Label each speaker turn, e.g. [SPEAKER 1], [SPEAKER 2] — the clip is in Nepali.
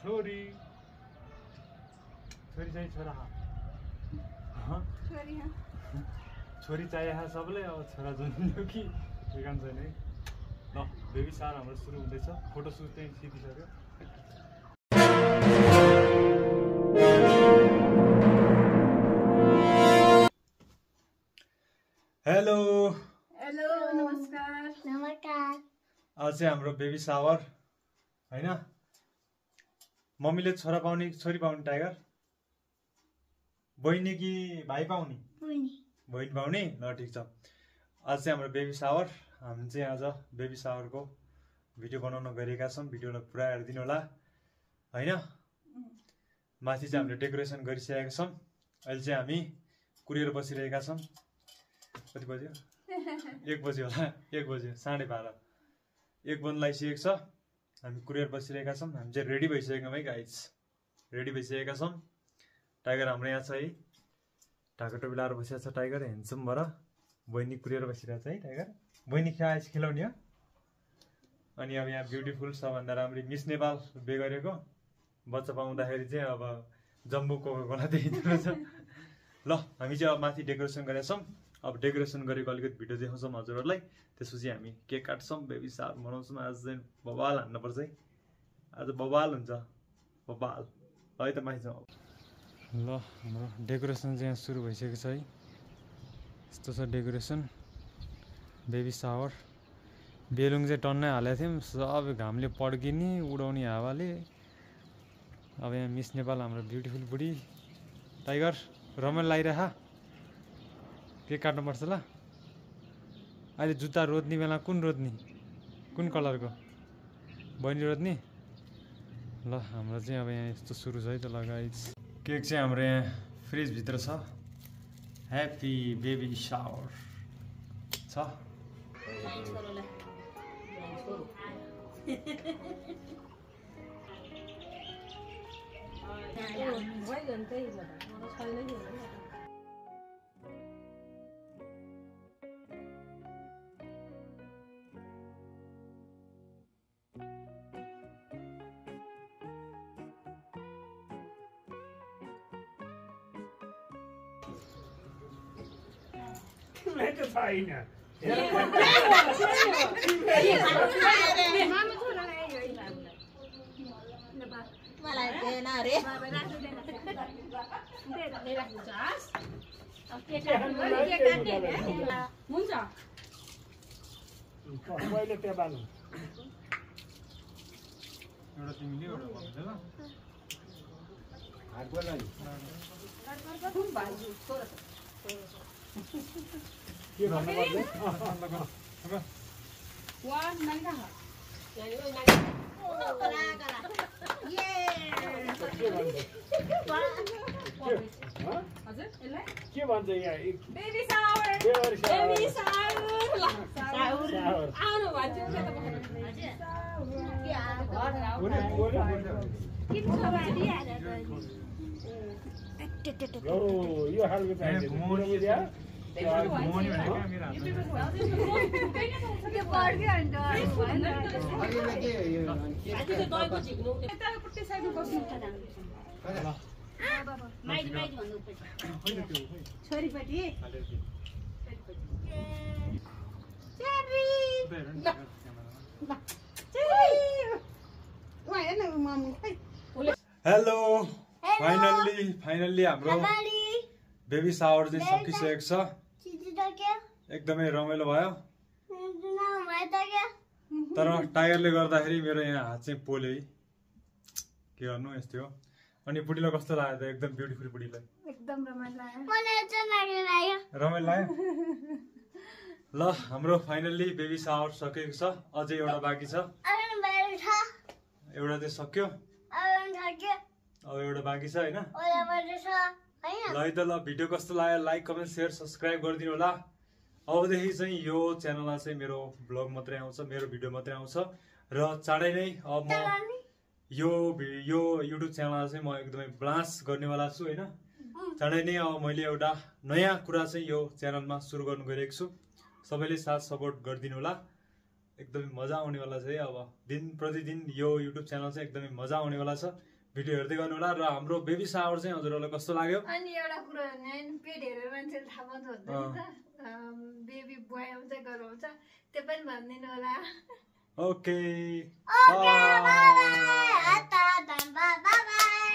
[SPEAKER 1] छोरी छोरी चाहिँ छोरा छोरी चाहिए सबले अब छोरा जन्मियो कि काम छैन है ल बेबी सार हाम्रो सुरु हुँदैछ फोटो सुट चाहिँ सिधिसक्यो हेलो
[SPEAKER 2] हेलो नमस्कार
[SPEAKER 3] नमस्कार
[SPEAKER 1] आज चाहिँ हाम्रो बेबी सावर हैन मम्मीले छोरा पाउने छोरी पाउने टाइगर बहिनी कि भाइ पाउने बहिनी पाउने ल ठिक छ आज चाहिँ हाम्रो बेबी सावर हामी चाहिँ आज बेबी सावरको भिडियो बनाउन गएका छौँ भिडियोलाई पुरा हेरिदिनु होला हैन माथि चाहिँ हामीले डेकोरेसन गरिसकेका छौँ अहिले चाहिँ हामी कुरेर बसिरहेका छौँ कति बज्यो 1 बज्यो होला 1 बज्यो 12:30 1 बज्न लागिसकेको छ हामी कुरेर बसिरहेका छौँ हामी चाहिँ रेडी भइसकेका है गाइज रेडी भइसकेका छौँ टाइगर हाम्रो यहाँ छ है ढाका टोपी लाएर बसिरहेको छ टाइगर ह्यान्डसम भएर बहिनी कुरेर बसिरहेको छ है टाइगर बहिनी खाएपछि खेलाउने हो अनि अब यहाँ ब्युटिफुल सबभन्दा राम्रो मिस नेपाल बे गरेको बच्चा पाउँदाखेरि चाहिँ अब जम्बू कोकोकोला देखिँदो छ ल हामी चाहिँ अब माथि डेकोरेसन गरेका छौँ अब डेकोरेसन गरेको अलिकति भिडियो देखाउँछौँ हजुरहरूलाई त्यसपछि हामी केक काट्छौँ बेबी सावर मनाउँछौँ आज चाहिँ बबाल हान्नुपर्छ है आज बबाल हुन्छ बबाल है त माथि जाउँ ल हाम्रो डेकोरेसन चाहिँ यहाँ सुरु भइसकेको छ है यस्तो छ डेकोरेसन बेबी सावर बेलुङ चाहिँ टन्नै हालेको थियौँ सब घामले पड्किने उडाउने हावाले अब यहाँ मिस नेपाल हाम्रो ब्युटिफुल बुढी टाइगर रमाइलो लागिरह केक काट्नुपर्छ ल अहिले जुत्ता रोज्ने बेला कुन रोज्ने कुन कलरको बहिनी रोज्ने ल हाम्रो चाहिँ अब यहाँ यस्तो सुरु छ है त लगाइज केक चाहिँ हाम्रो यहाँ फ्रिजभित्र छ ह्याप्पी बेबी सावर छ
[SPEAKER 4] Lekker fijn.
[SPEAKER 3] मलाई देन रे
[SPEAKER 2] हुन्छ
[SPEAKER 4] मैले टेबल
[SPEAKER 1] एउटा तिमीले एउटा भन्दै ल
[SPEAKER 4] हात बोलाइ के भन्नु पर्छ
[SPEAKER 2] वा नन्दा
[SPEAKER 4] के भन्छ यहाँ
[SPEAKER 2] बेबी सावर बेबी सावर आउनु भन्छ
[SPEAKER 4] यो खालको चाहिन्छ
[SPEAKER 1] घुमाउने भनेको मेरो
[SPEAKER 2] छोरीपट्टि
[SPEAKER 1] हेलो फाइनल्ली हाम्रो बेबी सावर चाहिँ सकिसकेको छ एकदमै रमाइलो भयो तर टाइगरले गर्दाखेरि मेरो यहाँ हात चाहिँ पोल्यो है के गर्नु यस्तै हो अनि बुढीलाई कस्तो लाग्यो त एकदम ब्युटिफुल बुढीलाई
[SPEAKER 2] एकदम रमाइलो
[SPEAKER 1] रमाइलो लाग्यो ल हाम्रो फाइनल्ली बेबी सावर सकेको छ अझै एउटा बाँकी छ एउटा चाहिँ सक्यो अब एउटा बाँकी छ हैन ल है त ल भिडियो कस्तो लाग्यो लाइक कमेन्ट सेयर सब्सक्राइब गरिदिनु होला अबदेखि चाहिँ यो च्यानलमा चाहिँ मेरो ब्लग मात्रै आउँछ मेरो भिडियो मात्रै आउँछ र चाँडै नै अब म यो युट्युब च्यानललाई चाहिँ म एकदमै ब्लान्स गर्नेवाला छु होइन। चाँडै नै अब मैले एउटा नयाँ कुरा चाहिँ यो च्यानलमा सुरु गर्नु गइरहेको छु। सबैले साथ सपोर्ट गरिदिनु होला। एकदमै मजा आउनेवाला छ है। अब दिन प्रतिदिन यो युट्युब च्यानल चाहिँ एकदमै मजा आउनेवाला छ। भिडियो हेर्दै गर्नु होला। र हाम्रो बेबी सावर चाहिँ हजुरहरूलाई कस्तो लाग्यो?
[SPEAKER 3] अनि एउटा कुरा पेट हेरेर मान्छेले थाहा पाउँछ हुन्छ नि त, बेबी बोय आउँछ गर्ल आउँछ, त्यो पनि भनिदिनु होला।
[SPEAKER 1] Okay
[SPEAKER 3] okay bye bye.